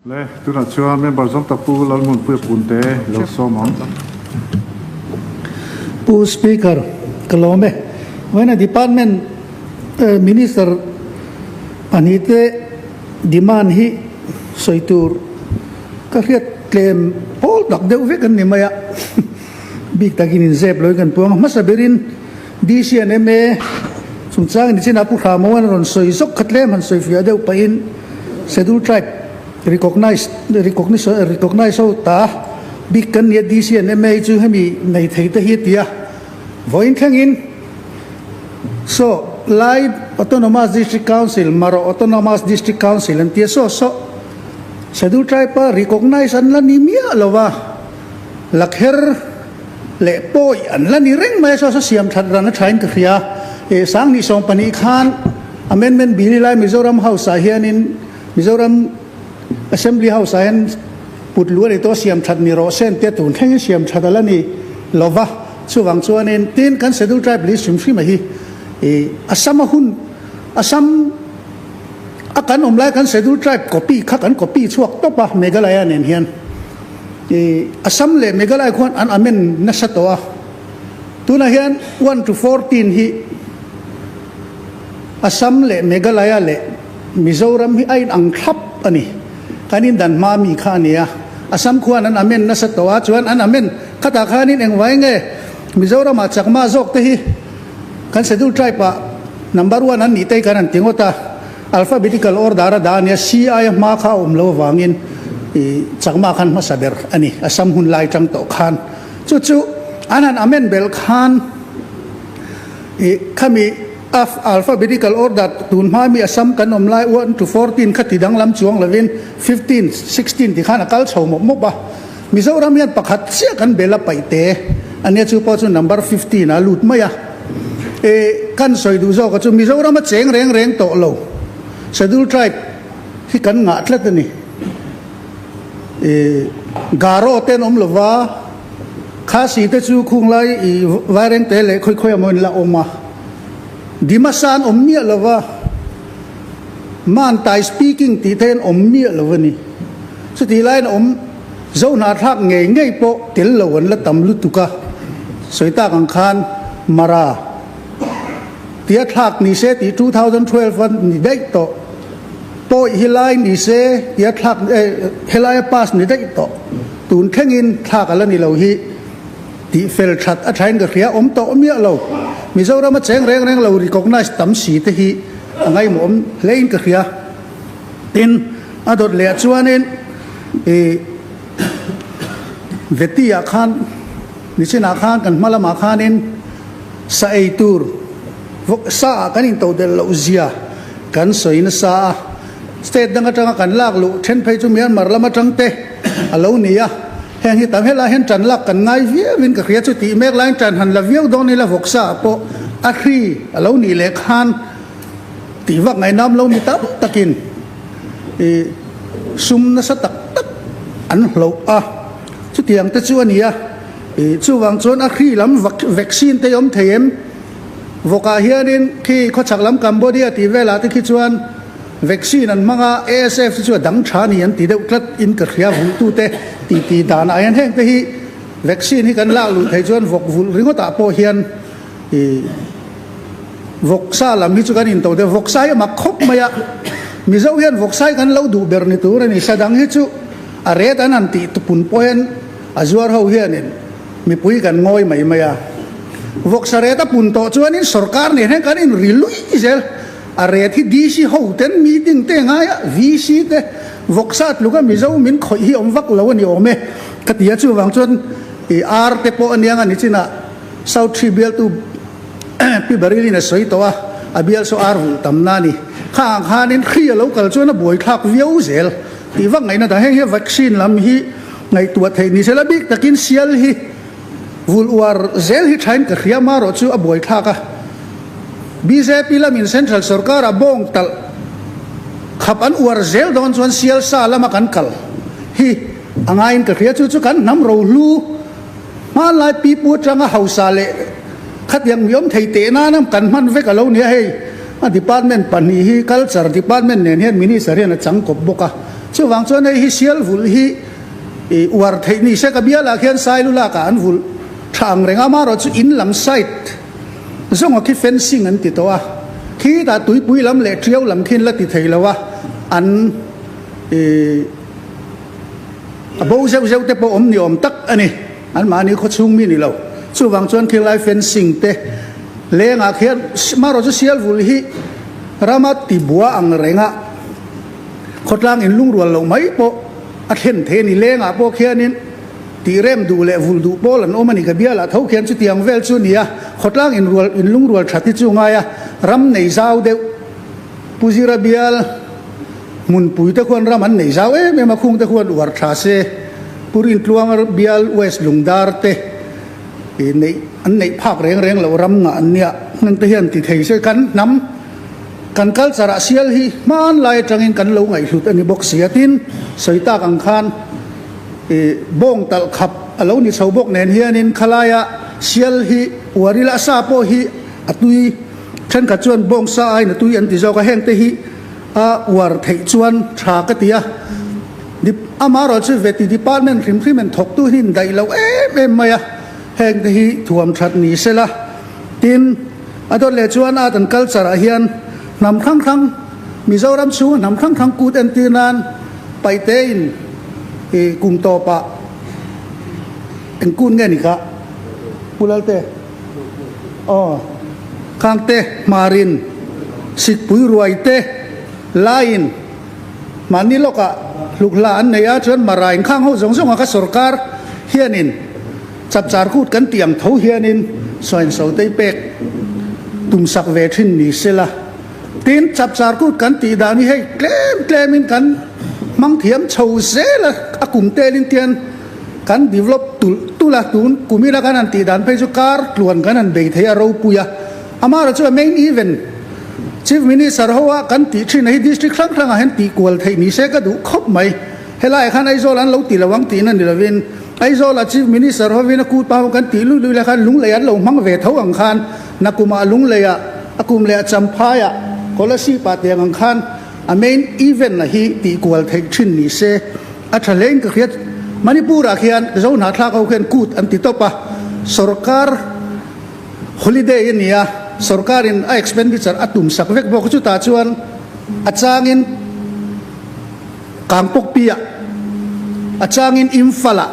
Le, tunah chuan member zawng tak Pu Lalhmunpuia Punte lo sawm ang. Pu Speaker, ka lawm e. Vawiina Department Minister pahnihte demand hi sawi tur ka hriat tlem pawl tak deuh vek an ni mai a. Bik takin inzep loin kan puang a. Hmasa berin DC and ma chungchang nichinah Pu Hramoan a rawn sawi zawk kha tlem han sawi fiah deuh pahin Schedule Tribe Recognise Recognise ho ta bik kan nia DC and ma chu hemi nei thei te hi a ti a. Vawiin thlengin saw Lai Autonomous District Council, Maro Autonomous District Council an tia saw saw Schedule Tribe a recognise an la ni miah lo va, Lakher leh pawi an la ni reng mai a, saw saw siam that ran a thain ka hria. E Sanghnih 12 khan Amendment Bill hi lai Mizoram House ah hianin Mizoram Assembly House ah hian put luh a ni tawh a, siam that ni rawh se an tia tun thlengin siam that a la ni lo va. Chuvang chuanin tin kan Schedule Tribe list hrim hrim a hi e Assam a hun Assam a kan awm lai kan Schedule Tribe copy kha kan copy chhuak tawp a Meghalaya nen hian. I Assam leh Meghalaya khuan an amend nasa tawh a, tunah hian 1 to 14 hi Assam leh Meghalaya leh Mizoram hi a inang thlap a ni. Kan indan hma mi kha a ni a, Assam khuan an amend nasa tawh a, chuan an amend khatah khanin engvai nge Mizoramah Chakma zawk te hi kan Schedule Tribe ah number one an nih te hi kan han ti ngawt a. Alphabetical order a dah a nia, C aia hma kha a awm lo avangin i Chakma khan hmasa ber a ni, Assam hun lai tang tawh khan. Chu chu an han amend belh khan i khami alphabetical order tun hma mi Assam kan awm lai 1 to 14 kha ti danglam chuang lovin 15, 16 ti khan a kal chho mawp mawp a. Mizoram hian pakhat chiah kan bel a paih te a nia chu pawh chu number 15 ah a lut mai a. E kan sawi duh zawk a chu Mizoram a cheng reng reng tawh lo Schedule Tribe hi kan ngah tlat a ni. E Garo te an awm lova Khasi te chu khung lai i Vairengte leh khawi khawi amaw in la awm a. Dimasa an awm miah lova Mantai speaking tih te an awm miah lo a ni. Chutih laiin a awm zo hnahthlak ngei ngei pawh tel lo an la tam lutuk a, sawi tak ang khan Mara tia thlak ni se tih 2012 a ni daih tawh, pawi hi lai ni se tia thlak helaia pass ni daih tawh, tun thlengin thlak a la ni lo hi tih fel that a thain ka hria awm tawh miah lo. Mizoram a cheng reng reng lo recognise tam si te hi a ngaihmawh awm hlein ka hria. Tin, a dawt leh ah chuanin i Veti ah khan nichinah khan kan hma lamah khanin sa ei tur vawk sa ah kan intodelh loh zia kan sawi nasa a. State dang atanga kan lak luh then phei chu Myanmar lam atang te a lo ni a. Heng hi tam helai hian tan lak kan ngai viau in ka hria chu tih mek laiin tan han la viau dawn ila vawk sa ah pawh a hri a lo nih leh khan Tih vak ngaihnam lo mi tam takin i sum nasa tak tak an hloh a, chutiang te chu a ni a. I chuvang chuan a hri lam vaccine te awm thei em? Vawkah hianin khi khawchhak lam Cambodia tih velah te khi chuan vaccine an hmang a, ASF te chu a dang tha a ni an ti deuh tlat in ka hria vulhtute tih tih danah hian heng te hi vaccine hi kan lak luh theih chuan vawk vulh ringawtah pawh hian i Vawksa lam hi chu kan into deuh, vawksa hi a mak khawp mai a, Mizo hian vawksa hi kan lo duh ber ni tur a ni, sadang hi chu a ret an han tih tupun pawh hian a zuar ho hianin mipui kan ngawi mai mai a, vawksa ret a pun tawh chuanin sorkar nen hian kan inri lui zel, a ret hi DC ho ten meeting te ngai a, VC te vawksa tluka Mizo min khawih hi awm vak lo a ni awm e ka ti a, chuvang chuan i ar te pawh aniang a ni chinah South Tree bialtu Pi Barilin a sawi tawh a, a bial saw ar vulh tamna a ni. Kha ang khanin hri a lo kal chuan a buaithlak viau zel tih vak ngaihna dah. Heng hi vaccine lam hi ngaihtuah theih ni sela bik takin sial hi vulh uar zel hi thain ka hria marawh chu a buaithlak a. Bjp lamin Central sorkar ah bawng talh khap an uar zel dawn chuan sial sa lama kan kal hi a ngaiin ka hria. Chu chu kan hnam rohlu Hmanlai pipu atanga hausa leh khatiang mi awm thei teh nana kan hman vek a lo nia hei. A department pahnih hi Culture department nen hian Minister hian a chang kawp bawk a. Chuvang chuan hei hi sial vulh hi i uar theih ni se ka bialah khian Sailu lakah an vulh tha ang reng a, amaherawhchu in lam side zawnga khi fencing an ti tawh a, khitah tuipui lam leh tiau lam khi an la ti thei lo a, an i a bo zeuh zeuh te pawh awm ni awm tak a ni, anmahni khawchhung mi ni lo. Chuvang chuan khilai fencing te lengah khian amaherawhchu sial vulh hi rama tibua ang reng a. Khawtlang in lungrual loh mai pawh a thlen thei a ni. Lengah pawh khianin tih rem duh leh vul duh pawl an awm a ni. Ka bialah tho khian chutiang vel chu a ni a. Khawtlang in rual in lungrual that hi chu ngai a, ram nei zau deuh Pu Zira bial hmunpui te khuan ram an nei zau em em a, khung te khuan uar tha se Pu Rintluanga bial West Lungdar te neih an neih phak reng reng loh ram ngah an nia. Heng te hian ti thei se kan hnam. Kan culture ah sial hi hmanlai atangin kan lo ngaihhlut a ni bawk si a, tin sawi tak ang khan ih bawng talh khap a lo ni chho bawk nen hianin khalaia sial hi uar ila a sa pawh hi a tui thenkhat chuan bawng sa aiin a tui an ti zawk a, hengte hi a uar theih chuan tha ka ti a, amaherawh chu veti department hrim hrim in thawktu hi in daih loh em em mai a, hengte hi thuam that ni sela tin. A dawt leh chuan art and culture ah hian hnam hrang hrang, Mizoram chhunga hnam hrang hrang kut entir nan paihte in i kum tawpah eng kut nge ni kha? Pu Lalte? Aw, Khangte, Hmarin, Sikpui Ruaite, Laiin mahni lawkah hlukhla an nei a, chuan Marain khang ho zawng zawngah kha sorkar hianin Chapchar kut kan tih ang tho hianin sawinsau tei pek tum sak ve thin ni sela. Tin, chapchar kut kan tih dan hi hei tlem tlemin kan hmang thiam chho zel a, a kum telin tian kan develop tulh tulh a, tun kum ila kan han tih dan phei chu kar tluan kan han bei thei a ropui a. Amaherawhchu chu a main event Chief Minister ho a kan tih thin a hi district hrang hrangah hian tih kual theih ni se ka duh khawp mai. Helaiah khan Aizawl an lo ti lo ang tihna ni lovin Aizawla Chief Minister hovin a kut pah ho kan tih luih luih lai khan Lunglei an lo hmang ve tho ang khan nakumah Lungleiah a kum leh a Champhaiah Kolasib-ah tiang ang khan a main event a hi tih kual theih thin ni se a tha hlein ka hriat. Manipur-ah khian Zohnahthlak ho khian kut an ti tawp a, sorkar holiday a ni a, sorkarin a expenditure a tum sak vek bawk a, chutah chuan a changin Kangpokpi-ah, a changin Imphal-ah,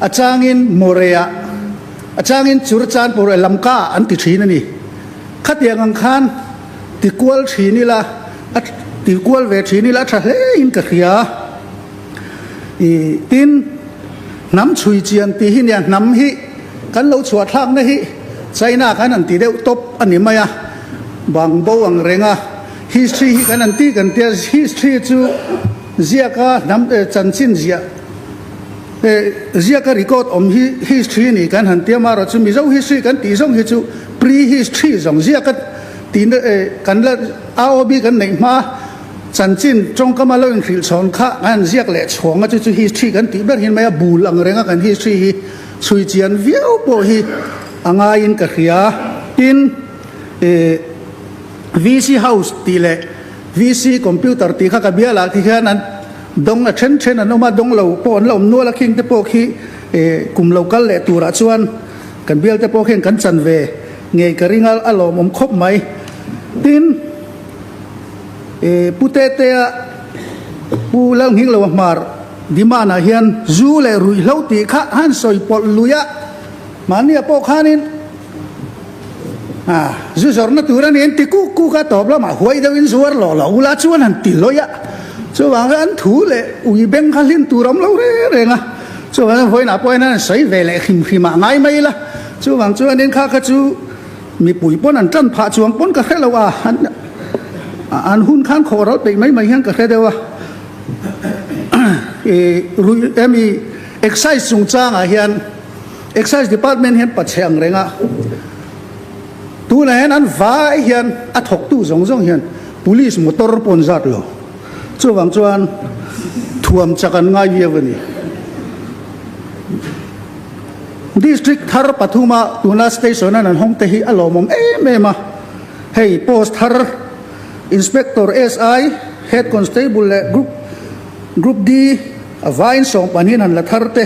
a changin Moreh-ah, a changin Churachandpur leh Lamka-ah an ti thin a ni. Khatiang ang khan ti kual thin ila, a ti kual ve thin ila a tha hlein ka hria. I tin, hnam chhui chian tih hi nia hnam hi kan lo chhuah thlakna hi China khan an ti deuh tawp a ni mai a, bang bo ang reng a. History hi kan an ti kan tia, history chu ziaka hnam chanchin ziah ziaka record awm hi history a ni kan han tia marawh chu Mizo history kan tih zawng hi chu pre-history zawng ziaka tihna kan la AOB kan neih hma chanchin tawngkama lo inhrilh chhawn kha kan han ziak leh chhawng a chu chu history kan tih ber hin mai a bul ang renga kan history hi chhui chian viau pawh hi a ngaiin ka hria tin VC House tih leh VC Computer tih kha ka bialah khi khian an dawng a then then an awm a, dawng lo pawh an la awm nual a, khing te pawh khi kum lo kal leh turah chuan kan bial te pawh khian kan chan ve ngei ka ring a, a lawmawm khawp mai. Tin, Pu Tetea, Pu Lalnghingloa Hmar demand ah hian zu leh ruihhlo tih kha han sawi pawlh lui a, mahnia pawh khanin, A, zu zawrhna tur a ni an ti kuk kuk a, tawp lamah huai deuhin zuar lawh loh ula chuan han ti lawih a, chuvang chuan an thu leh ui beng kha hlin tur awm lo reng reng a, chuvang chuan vawiinah pawh hian an sawi ve leh hrim hrim ah ngai mai ila, chuvang chuanin kha kha chu mipui pawn an tan phah chuang pawn ka hre lo a, an hun khan khawh ral peih mai mai hian ka hre deuh a, i ruih emi excise chungchangah hian. Excise Department hian pachhe ang reng a, tunah hian an vai hian a thawktu zawng zawng hian Police motor pawh an zat lo. Chuvang chuan thuam chak an ngai viau a ni. District thar pathuma tuna station an an hawng te hi a lawmawm em em a. Hei post thar Inspector SI, Head Constable leh Group. Group D a vaiin sawmpahnihin han la thar te,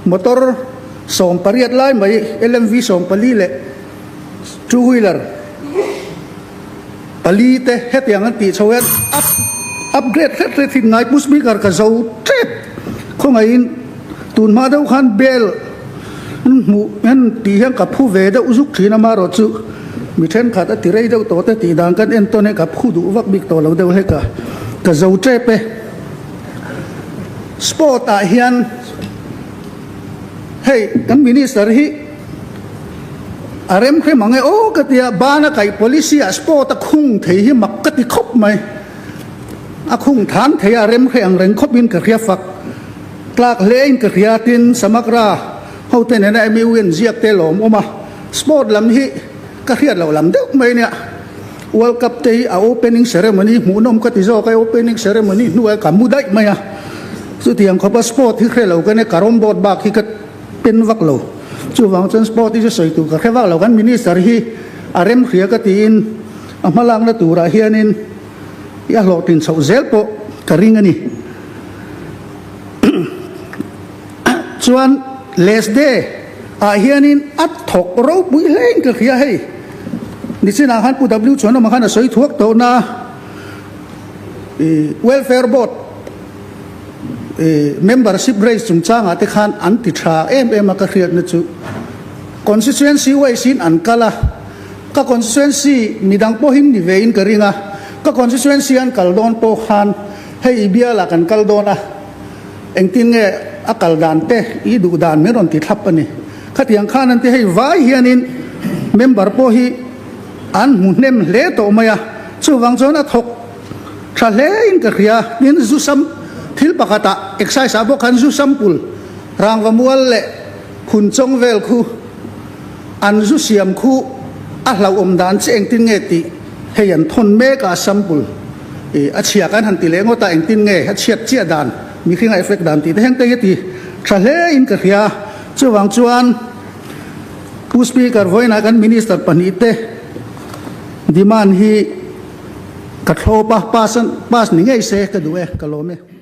motor 18 lai mai LMV 14 leh two wheeler pali te hetiang an tih chho hian up upgrade hret hret hi ngai Pu Speaker ka zo tep khawngaihin tun hma deuh khan bell an hmuh an tih hian ka phu ve deuh zuk thin amaherawh chu mi thenkhat a ti rei deuh tawh te tih dan kan en tawn hian ka phu duh vak bik tawh lo deuh hlek a ka zo tep e. Sport ah hian hei kan minister hi a rem hrem ang e aw ka tia bana kaih policy ah sport a khung thei hi mak ka ti khawp mai a khung than thei a rem hre ang reng khawp in ka hria fak tlak hle in ka hria tin samagra ho te nena MU in ziak te lawm awm a sport lam hi ka hriat loh lam deuh mai nia. World Cup te hi a opening ceremony hmuhnawm ka ti zawk a, opening ceremony hnuai ka mu daih mai a, chutiang khawpa sport hi hre lo ka nia, carrom board bak hi ka pen vak lo, chuvang chuan sport hi chu sawi tur ka hre vak lo, kan minister hi a rem hria ka tiin a hmalakna turah hianin i a hlawhtlin chhoh zel pawh ka ring a ni. Chuan Lesde ah hianin a thawk ropui hlein ka hria hei. Nichinah khan Pu W Chuanawma khan a sawi thuak tawh na i Welfare Board i membership race chungchangah te khan an ti tha em em a ka hriatna chu constituency wise in an kal a, ka constituency midang pawhin ni ve in ka ring a, ka constituency an kal dawn pawh khan hei i bialah kan kal dawn a. Engtin nge a kal dan te i duh dan min rawn ti thlap a ni. Khatiang khan an ti hei vai hianin member pawh hi an hmu hnem hle tawh mai a, chuvang chuan a thawk tha hle in ka hria. Tin zu sam thil pakhatah excise ah bawk khan zu sample rangva mual leh phun chawng vel khu an zu siam khu a hlauhawm dan chi engtin nge tih hei an thawn mek a sample. I a chhia kan han ti leh ngawt a, engtin nge a chhiat chiah dan, mihring a effect dan tih te heng te hi a ti tha hle in ka hria. Chuvang chuan Pu Speaker vawiinah kan Minister pahnihte demand hi ka thlawp a, pass pass ni ngei se ka duh e, ka lawm e.